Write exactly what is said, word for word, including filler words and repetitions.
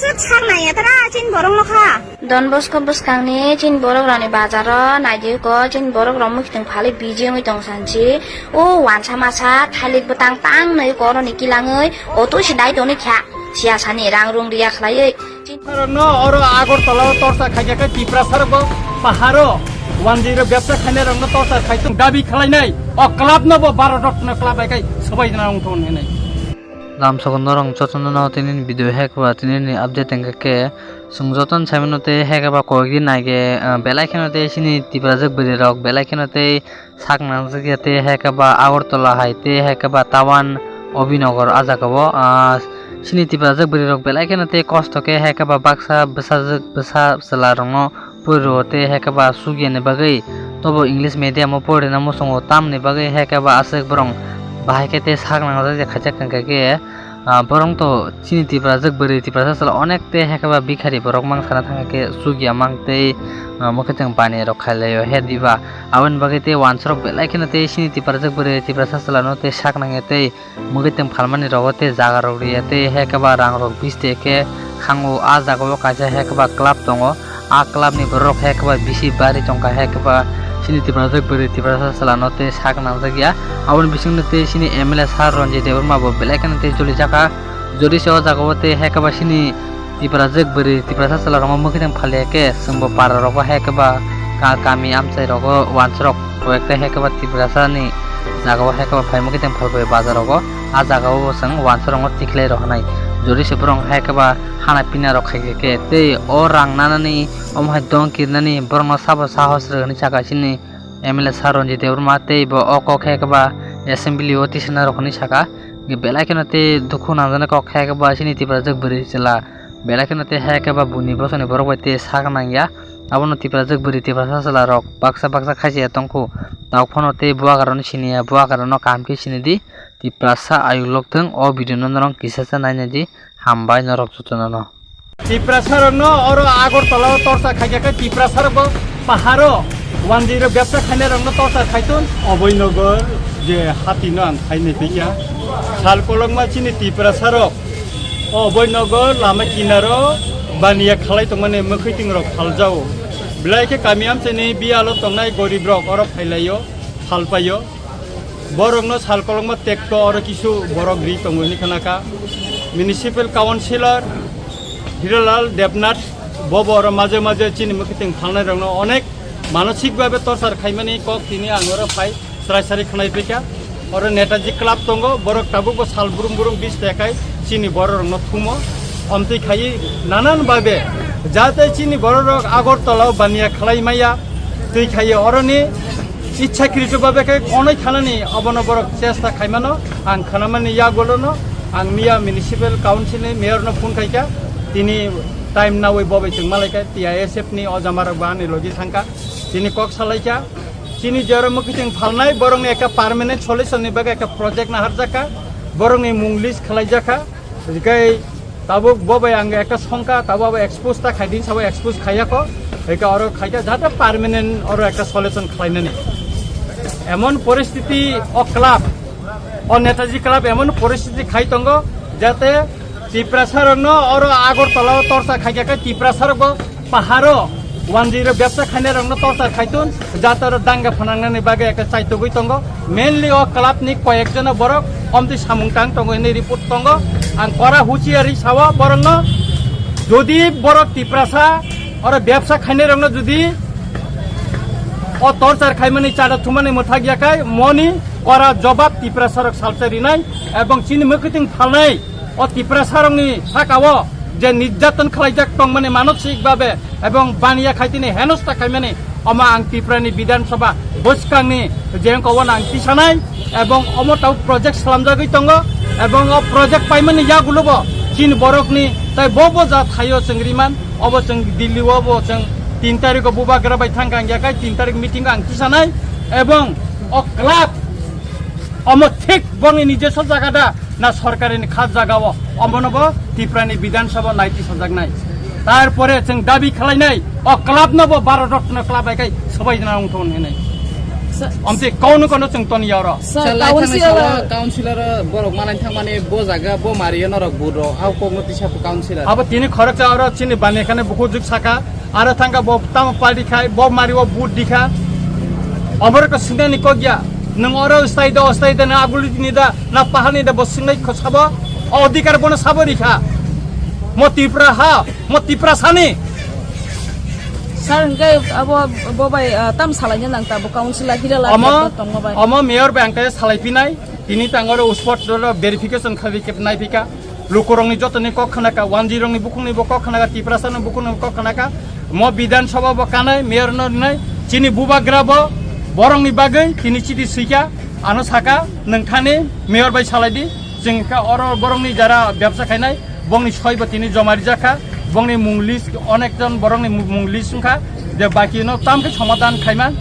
Swk sak nai ya tara chin borok no kha. Don Bosco bwskangni chin borok rokni bazaro naidi ko chin borok rok mwkhitwng phalwi busy wngwi tong sanchi. O wansa masa thailik bwtang tang nai koroni kilangwi o tusi dai toni kha. Siyasani rang rung riya khlaiwi. Rokno oro Agartala o torsa khaikha khe Tiprasa rokbo paharo wanjwi rok bebsa khainai rokno torsa khai tong dabi khlainai. O club no bo Bharat Ratna club bai khai swbai jana wng thon hinai. Lam sogo norong jotono no tini ni video hai khe ba tini ni update hingkha khe chwng jotono sai mano tei hai khe ba koi din nai khe, ah, belai kheno tei chini Tiprajwk bwrwi rok belai kheno tei sak nangjak ya tei hai khe ba Agartala hai tei hai khe ba Tawan Obinagar ah jaga o, ah, chini Tiprajwk bwrwi rok belai kheno tei kosto khe hai khe ba baksa bwsajwk bwsa chwla rok no pori rwo tei hai khe ba suk ya ni bagwi tobo English medium o pori na muchungo tamni bagwi hai khe ba aswk borok bahai khe tei sak nangjak ya khaijak hingkha khe. Ah, borok to chini Tiprajwk bwrwi Tiprasa chwla onek tei hai khe ba bikhari borok mang sana thang khe chukya mang tei, ah, mwkhwtwng bani rok khai lai o he diba. Aboni bagwi tei wansa rok belai kheno tei chini Tiprajwk bwrwi Tiprasa chwla no tei sak nang ya tei mwkhwtwng phalmani rogo tei jaga rok ri ya tei hai khe ba rang rok bis tei khe khango. Ah jaga o kaisa hai khe ba club tongo. Ah club ni borok hai khe ba bisi bari tongkha hai khe ba chini Tiprajwk bwrwi Tiprasa chwla no tei sak nangjak ya. Aboni bisingtwi tei chini M L A sir Ranjit Debbarma bo belai kheno tei choli jakha. Jodi se o jaga o tei hai khe ba chini Tiprajwk bwrwi Tiprasa chwla rok mwkhwtwng phalia khe chwng bo para rogo hai khe ba ka-, kami amchai rogo wansa rok koi ekta hai khe ba Tiprasa ni jaga o hai khe ba phai mwkhwtwng phalbai bazar rogo. Ah jaga o bo chwng wansa rok no tikhlai rok hinai. Jodi se borok hai khe ba hana pina rok khai khe tei o rang nanani omo hai dong kirnani borokno sabo sahos rw hinwi saka chini M L A sir Ranjit Debbarma tei bo o kok khe khe ba assembly o tisana rok hinwi saka. Belai kheno tei dukhu nangjak kok khe khe ba chini Tiprajwk bwrwi chwla belai kheno tei hai khe ba buini bosongni borok bai tei sak nang ya. Abono Tiprajwk bwrwi Tiprasa chwla rok baksa baksa khaisa ya tongkhu. Tok phano tei buagra no sini ya, buagra no kaham khe sini di. Tiprasa ayuk lok thung o video no norok kisa sa nai nai di. Hambai norok jotono no. Tiprasa rokno oro Agartala o torsa khaikha khe Tiprasa rokbo paharo wanjwi rok bebsa khainai rokno torsa khaitun. Oboi nogor je hati no ang khainai phaikha sal kolokma chini Tiprasa rok oboi nogor lama kinaro baniya khalai tongmani mwkhwtwng rok phaljao. Belai khe kami amchaini biyalo tongnai gorib rok oro phailaio, phalpaio. Borokno sal kolokma tekto oro kisu borok ri tongo hinwi khnakha. Municipal Councilor Hiralal Debnath bobo oro maje maje chini mwkhwtwng phalnai rokno onek manosik babe torchar khaimani kok tini ang oro phai srai srai khnai phaikha. Oro Netaji Club tongo, borok tabukbo sal brum brum bis tekai chini borok rokno thumo. Omtwi khaiwi nanan babe jate chini borok rok Agartala o baniya khlai maya twi khaiwi oroni ichchakritu babe khe konoi thanani obono borok chesta khaimano ang khnamani yagulono ang miya Municipal Council ni Mayor no phone khaikha tini time nawi bobai chwng malaikha T I S F ni ojama rok bo ani logi thangkha tini kok salaikha chini jora mwkhwtwng phalnai borokni ekta permanent solution ni bagwi ekta project naharjakha borokni mung list khlaijakha. Hikai tabuk bo bai ang ekta songkha, tabuk abo expose ta khaidi, sabo expose khaiya ko. Hikai oro khaikha jate permanent oro ekta solution khlainani. Emon poristiti o club, o Netaji Club emon poristiti khai tongo, jate Tiprasa rokno oro Agartala o torsa khaikha khe Tiprasa rokbo paharo wanjwi rok bebsa khainai rokno torchar khaitun jataro danga phanangnani bagwi ekta chaitugwi tongo. Mainly o club ni koyek jona borok omtwi samung tang tongo hinwi report tongo. Ang kora huchiari sawa borokno, jodi borok Tiprasa oro bebsa khainai rokno jodi o torchar khaimani chada thumani mwthak yakai moni kora jobab Tiprasa rok salsa rinai ebong chini mwkhwtwng phalnai. O Tiprasarokni sakao je nirjaton khlaijak tongmani manosik babe ebong baniya khaitini henosta khaimani, omo ang Tiprani Bidhan Sabha bwskangni je wngkha obono ang tisanai ebong omo tau project slamjagwi tongo ebong o project paimani yagulobo chini borokni tai bo bo ja thaio chwng riman obo chwng Delhi o bo chwng tin tarikh o bubagra bai thangkha ang yakai tin tarikh meeting o ang tisanai ebong o club omo thik bongni nijeso jaga da na sorkarini kha jagao, omono bo Tiprani Bidhan Sabha naiti sajaknai. Tarpore chwng dabi khlainai, o club no bo Bharat Ratna club bai kai swbai jana wngthon hinwi. Sa- Amtwi kono kono chwng toni ya oro. Sa Sa lai thangni council salo councilor borok malai thangmani bo jaga bo mario norok vote rok. Au kokno tisa councilor. Abo tini khoroksa oro chini bani khane bukhuk juk saka. Aro thangka bo tamo party khai, bo mario vote dikha. Oborok singnani kok ya. Nang oro stay do, stay do na aguli ni da, na pahani da bo singnai kho sabo. O odhikar bono sabo rikha. Mo Tipra ha, mo Tipra sani. Sir, hingke abo bo bai, ah, tam salaina nang ta bo councilor Hiralal Omo, tongma bai. Omo mayor bai ang khe salai pinai. Tini tangoro spot oro verification khabi kep nai pika. Lukurokni jotoni kok khnaka, wanjirokni bukhukni bo kok khnaka, Tiprasani bukhukni bo kok khnaka. Mo Bidhan Sabha bo kanai, mayor no rinai, chini bubagra bo borokni bagwi tini chiti swika, ano saka, nongthani mayor bai salai di, chwng kha oro borokni jara bebsa khainai, bongni soi bo tini joma rijak kha, bongni mung list, onek jon borokni mung list wngkha, je baki no tam khe somadhan khaima.